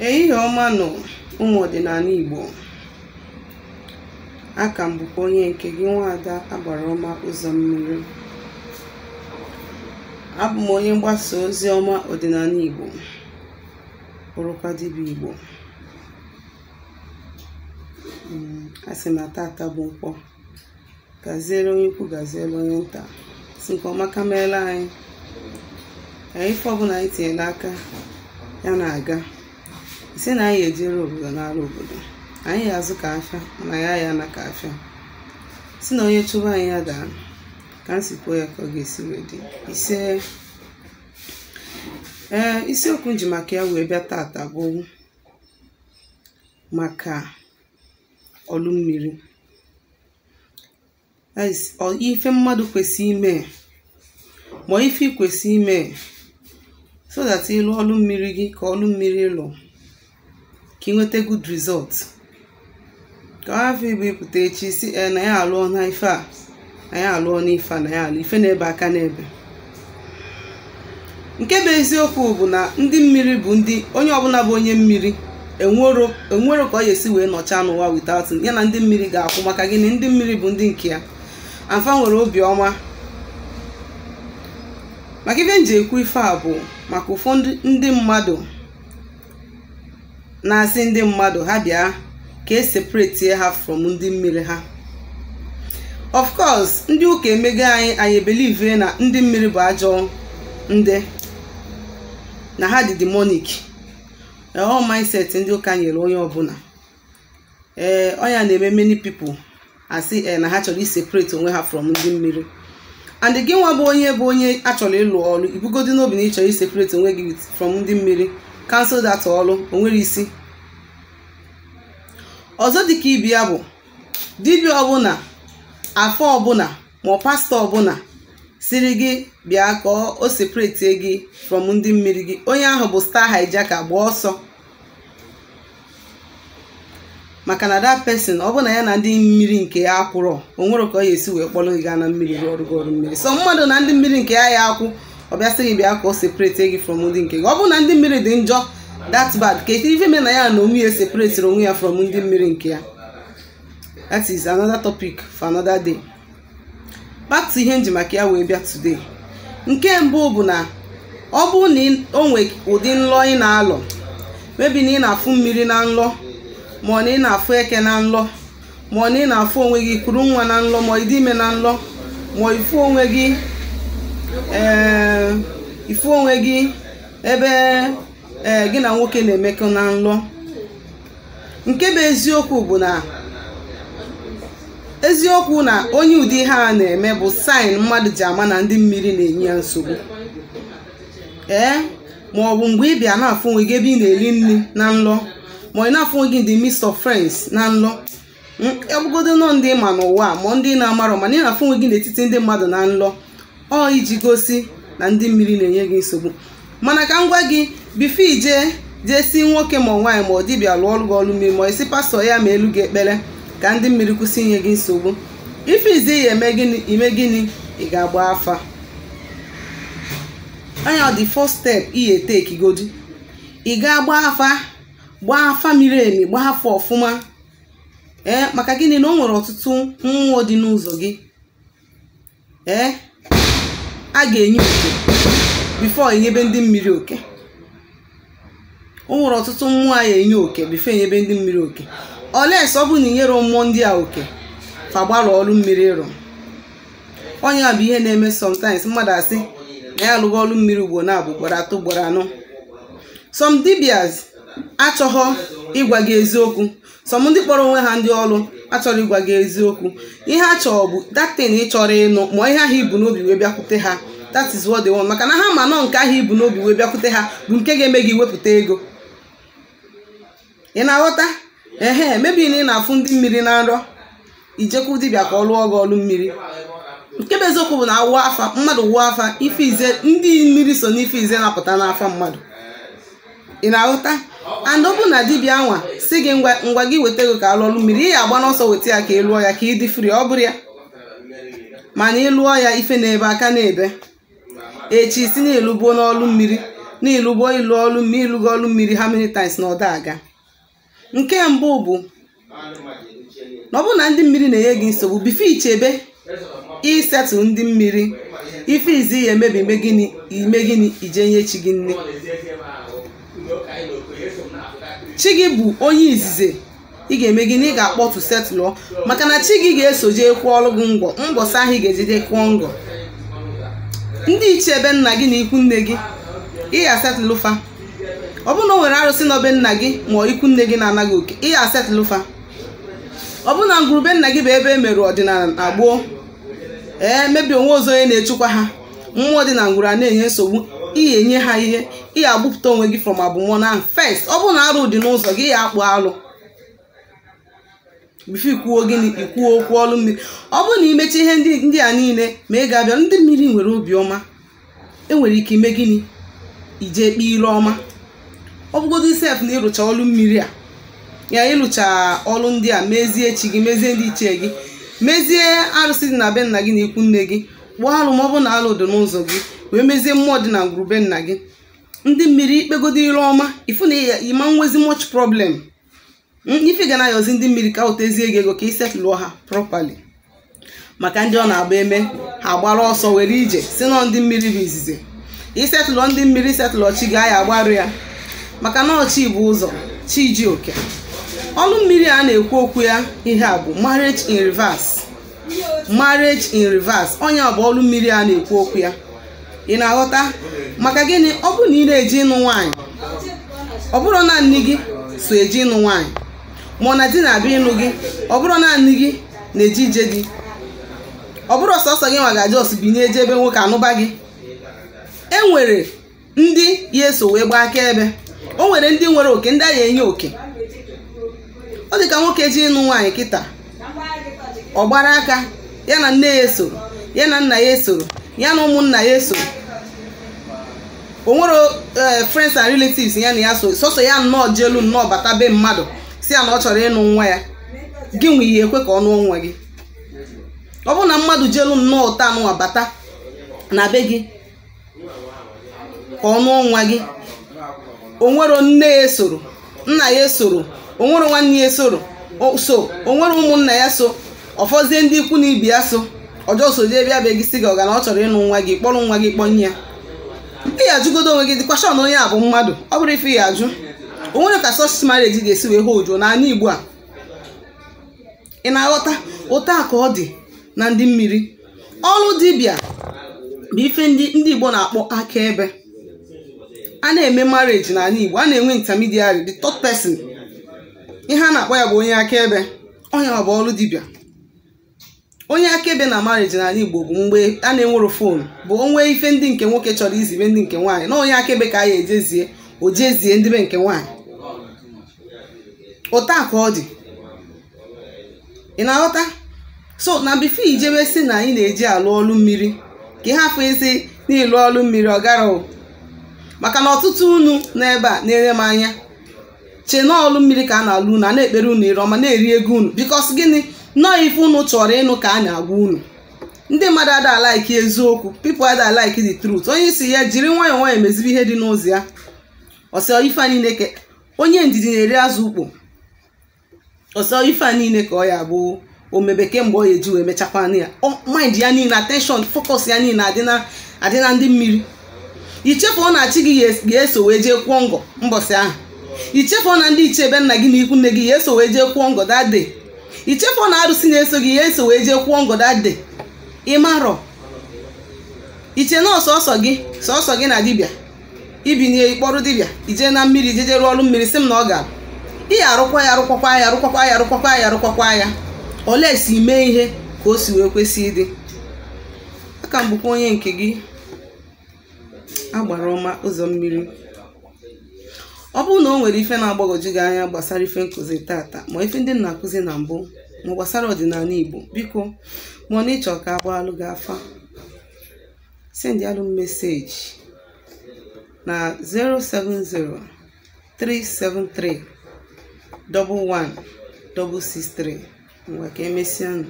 Ehihie ọma nụ ụmụ ọdịnala Igbo. Aka m bụkwa onye nke gị, nwaada agbara ọma ụzọ mmiri. Abụ m onye mgbasa ozi ọma ọdịnala Igbo, bụrụkwa dibịa Igbo. A sị na tata bụ nkwọ, gaziere onye ukwu, gaziere onye nta, si nke ọma ka meela anyị. Ka ife ọbụla anyị tinyere aka ya na-aga, isi na anyị ejere obodo n'ala obodo, anyị ya azụ ka afịa, mana ya ya na ka afịa, si na onye chụba anyị ya daa, ka m si kwuo ya ka ọ ga-esi wee dị. Ise. Ee, isiokwu m ji maka ya wee bịa tata bụ maka ọlụ mmiri. That is, ife mmadụ kwesị ime, ma ife ị kwesị ime so that ịlụ ọlụ mmiri gị, ka ọlụ mmiri ịlụ ka ị nweta good result, ka ọ hafụ ịbụ ịpụta echi si ee na ya alụọ na ife a, na ya alụọ n'ife a, na ya alụ ife na-ebe aka n'ebe. Nke bụ eziokwu bụ na ndị mmiri bụ ndị onye ọbụla bụ onye mmiri enwero ka ọ ga-esi wee nọchaa n'ụwa without ya na ndị mmiri ga-akwụ. Maka gịnị? Ndị mmiri bụ ndị nke ya, afa nwere obiọma. Maka ife nji ekwu ife a bụ maka ụfọdụ ndị mmadụ na-asị ndị mmadụ ha bịa ka e separate ha from ndị mmiri ha. Of course, ndị ụka emego anyị, anyị believe na ndị mmiri bụ ajọ ndị, na ha dị demonic. All mindset ndị ụka nyere onye ọbụla. Ee, ọnya na-eme many people asị ee na ha chọrọ iseparate onwe ha from ndị mmiri. And gị nwa bụ onye achọrọ ịlụ ọlụ, ibugodi n'obi na ị chọrọ iseparate onwe gị from ndị mmiri, cancel that ọlụ, o nwere isi. Ọzọ dịka ibi ya bụ dibịa ọbụla, afọ ọbụla, ma ọ pastọ ọbụla siri gị bịa ka o separate gị from ndị mmiri gị, onye ahụ bụ star hijacker, gba ọsọ. Maka na that person, ọ bụ na ya na ndị mmiri nke ya akwụrọ, o nwere ka ọ ga-esi wee kpọrọ gị gaa na mmiri rụọ ọrụ gị ọrụ mmiri. So mmadụ na ndị mmiri nke ya ya akwụ, ọ bịa sị gị bịa ka o separate gị from ndị nke gị. Ọ bụrụ na ndị mmiri dị njọ that bad, ka ife mee na ya na onwe ya separate onwe ya from ndị mmiri nke ya. That is another topic for another day. Back to ihe nji maka ya wee bịa today. Nke mbụ bụ na ọ bụrụ na o nwe ụdị nlọ ị na-alọ, maybe na ị na-afụ mmiri na nlọ, ma ọ na ị na-afụ eke na nlọ, ma ọ na ị na-afụ onwe gị kuru nwa na nlọ, ma ịdị ime na nlọ, ma ifu onwe gị ifu onwe gị ebe gị na nwoke na-emekọ na nlọ. Nke bụ eziokwu bụ na eziokwu na onye ụdị ha na-eme bụ sign mmadụ ji ama na ndị mmiri na-enye ya nsogbu. Ee, ma ọ bụ mgbe ị bịa na-afụ onwe gị ebe ị na-eri nri na nlọ, ma ị na-afụ onwe gị in the midst of friends na nlọ, ọbụgodo nọ ndị ma n'ụwa ma ndị na-amarọ, mana ị na-afụ onwe gị n'etiti ndị mmadụ na nlọ, ọ iji gosi na ndị mmiri na-enye gị nsogbu. Mana ka m gwa gị, bifo ije jee si nwoke ma nwaanyị ma ọ dibịa lụọ ọrụ gị ọrụ mmiri, ma isi pastọ ya ma elu gị ekpere ka ndị mmiri kwụsị inye gị nsogbu, ife izi ya eme gịnị, ime gịnị, ị ga-agba afa. Anya the first step ị ga-eteki godi, ị ga-agba afa, gbaa afa miri emi, gbaa afa ọfụma. Ee, maka gịnị? Na o nwere ọtụtụ mmụọ dị n'ụzọ gị. Ee, a ga-enye oke before enyebe ndị mmiri oke. O nwere ọtụtụ mmụọ a ga-enye oke before enyebe ndị mmiri oke. Oles ọ bụ na inyere mmụọ ndị a oke, fa gbalụ ọrụ mmiri ịrụ. Onye a bụ ihe na-eme sometimes mmadụ asị na ya alụghị ọrụ mmiri ugbo na abụ ugboro atọ ugboro anọ. Some dibias achọghọ ịgwa gị eziokwu. Some ndị kpọrọ onwe ha ndị ọrụ achọrọ ịgwa gị eziokwu. Ihe a chọrọ bụ that thing ị chọrọ ịnụ, ma ihe ahụ ibu n'obi wee bịakwute ha. That is what they want. Maka na ha ma nọ nke ahụ ibu n'obi wee bịakwute ha bụ nke ga-eme gị wepụta ego. Ị na-aghọta? Ehe, mebi na ị na-afụ ndị mmiri na nrọ, ijekwu dibịa ka ọ lụọ gị ọrụ mmiri. Nke bụ eziokwu bụ na awụ afa mmadụ wụọ afa, ife ize ndị mmiri so n'ife ize na-apụta n'afa mmadụ. Ị na-aghọta? And ọ bụ na dibịa anwa si gị ngwa gị weta ego ka alụ ọrụ mmiri, ị ga-agba n'ọsọ weta ya ka ị lụọ ya ka ị dị free. Ọ bụrụ ya mana ị lụọ ya, ife na-ebe aka na-ebe, echi si na-elubuo n'ọrụ mmiri. Na ịlụgo ịlụ ọlụ mmiri, ịlụgo ọlụ mmiri how many times na ọda aga. Nke mbụ bụ na ọ bụrụ na ndị mmiri na-enye gị nsogbu, before ichebe isetụ ndị mmiri, ife izi ya emebi ime gịnị, ime gịnị, ije nye chi gị nne. Chi gị bụ onye izize ị ga-eme gịnị, ị ga-akpọtụ setụlụọ, maka na chi gị ga-eso jee kwụọ ọrụ gị ngwọ mbọsị ahụ ị ga-ejide kwụọ ngọ. Ndị ichie ebe nna gị na ikwu nne gị, ị ga-asetụlụ fa. Ọ bụrụ na o nwere arụsị nọ be nna gị ma ikwu nne gị na-anaghị oke, ị ga-asetụlụ fa. Ọ bụrụ na ngwurube nna gị bụ ebe e mere ọdịnala na gboo, ee mebi onwe ọzọ onye na-echukwa ha, mmụọ dị na ngwuru a na-enye nsogbu, ị ga-enye ha ihe, ị ga-agbupụta onwe gị from abụmọnụ ahụ first. Ọ bụrụ na arụ dị n'ụzọ gị, ya akpụ alụ before ikwuo gịnị, ikwuo okwu ọlụ mmiri. Ọ bụrụ na imechi ihe ndị a niile ma ị ga-abịa, ndị mmiri nwere obiọma, enwere ike ime gịnị, ije kpee ire ọma. Ọ bụgodu sef na ịrụcha ọlụ mmiri a, ya ịrụcha ọlụ ndị a, mezie chi gị, mezie ndị ichie gị, mezie arụsị dị na be nna gị na ikwu nne gị, kpụọ alụ ma ọ bụ na alụ dị n'ụzọ gị, wee mezie mmụọ dị na ngwurube nna gị. Ndị mmiri ikpegodo ire ọma, ifu na ịma nwezi much problem. Ife ga na-ayọzi ndị mmiri ka otezie gị ego ka ị setụlụọ ha properly. Maka ndị ọ na-agba eme ha gbara ọsọ were ije si nọ ndị mmiri bụ izizi. Isetụlọ ndị mmiri, setụlọ chi gị, aya agbarụ ya, maka na ọchị bụ ụzọ chi ji oke. Ọlụ mmiri a na-ekwu okwu ya ihe a bụ marriage in reverse. Marriage in reverse, onye bụ ọlụ mmiri a na-ekwu okwu ya. Ị na-aghọta maka gịnị? Ọ bụrụ na ị na-eji ịnụ nwaanyị, ọ bụrụ na nne gị so eji ịnụ nwaanyị, ma ọ na di na-abịa ịnụ gị, ọ bụrụ na nne gị na-eje ije di, ọ bụrụ sọsọ gị nwa ga-aja ọsọ bi na-eje ebe nwoke anụba gị, e nwere ndị ya eso wee gbaa akaebe. O nwere ndị nwere oke, ndị a ya enye oke. Ọ dị ka nwoke ji ịnụ nwaanyị kịta, ọ gbara aka, ya na nne ya esoro, ya na nna ya esoro, ya na ụmụnna ya esoro, o nwere friends and relatives ya na ya so, sọsọ ya nnọọ jelu nnọọ bata be mmadụ si ya na ọ chọrọ ịnụ nwa ya, gị nwe ihe ekwe ka ọ nụọ nwa gị. Ọ bụrụ na mmadụ jelu nnọọ ụta anụnwa bata na be gị ka ọ nụọ nwa gị, o nwere nne ya esoro, nna ya esoro, o nwere nwanne ya esoro so, o nwere ụmụnna ya so, ọfọzie ndị ikwu na ibi ya so, ọjọọ so jee bịa be gị si gị ọga na ọ chọrọ ịnụ nwa gị, kpọrọ nwa gị kpọnye ya. Ị ga-ajụgodo onwe gị dịkwa shọ na onye a bụ mmadụ. Ọ bụrụ ife ya ajụ, o nwere ka such marriage ga-esi wee hold n'ala Igbo a. Ị na-aghọta? Ụta ka ọ dị na ndị mmiri. Ọlụ dibịa bụ ife ndị Igbo na-akpọ akaebe. A na-eme marriage n'ala Igbo, a na-enwe intermediary, the third person. Ihe a na-akpọ ya bụ onye akaebe. Onye ọ bụ ọlụ dibịa. Onye akaebe na marriage n'ala Igbo bụ mgbe a na-enwero phone, bụ onwe ife ndị nke nwoke chọrọ izibe ndị nke nwaanyị, na onye akaebe ka a ya ejezie, o jezie ndị be nke nwaanyị. Ụta ka ọ dị. Ị na-aghọta? So na before ijebe si na ị na-eji alụ ọlụ mmiri, ka ị hafụ isi n'ịlụ ọlụ mmiri ọ gara o. Maka na ọtụtụ unu n'ebe a na-ere m anya che na ọlụ mmiri ka a na-alụ unu, a na-ekpere unu ire ọma, na-eri ego unu, because gịnị? Nọọ ife unu chọrọ ịnụ ka a na-agwa unu. Ndị mmadụ ada alike eziokwu, people ada alike the truth. Onye isi ya jiri nwayọọ nwayọọ mezibe ihe dị n'ụzọ ya, ọsọ ife a niile ka onye ndidi na-eri azụ ukpo, ọsọ ife a niile ka ọ ya bụ omebe kemgbe ọ ya eji wee mechakwanụ ya. Mind ya niile, attention, focus ya niile adị na ndị mmiri. Ichefuo na chi gị ga-eso wee jee kwụọ ngọ mbọsị ahụ. Ichefuo na ndị ichie ebe nna gị na ikwu nne gị ga-eso wee jee kwụọ ngọ that day. Ichefuo na arụsị na-eso gị ga-eso wee jee kwụọ ngọ that day. Ịmarọ iche na ọsọsọ gị sọsọ gị na dibịa ibinye ịkpọrọ dibịa ije na mmiri jeje rụọ ọrụ mmiri, sị m na ọ gara ị arụkwa ya, arụkwakwa ya, arụkwakwa ya, arụkwakwa ya, arụkwakwa ya, olee si mee ihe ka o si wee kwesị ịdị. Aka m bụkwa onye nke gị agbara ọma ụzọ mmiri. Ọ bụrụ na o nwere ife na-agbagwoju gị anya gbasara ife nkụzi tata, ma ife ndị na-akụzi na mbụ, ma gbasara ọdịnala Igbo, biko ma ọ na ịchọ ka agbaalụ gị afa, send alụ m message na 070 373 11 663. Ngwa, ka emesịa nụ.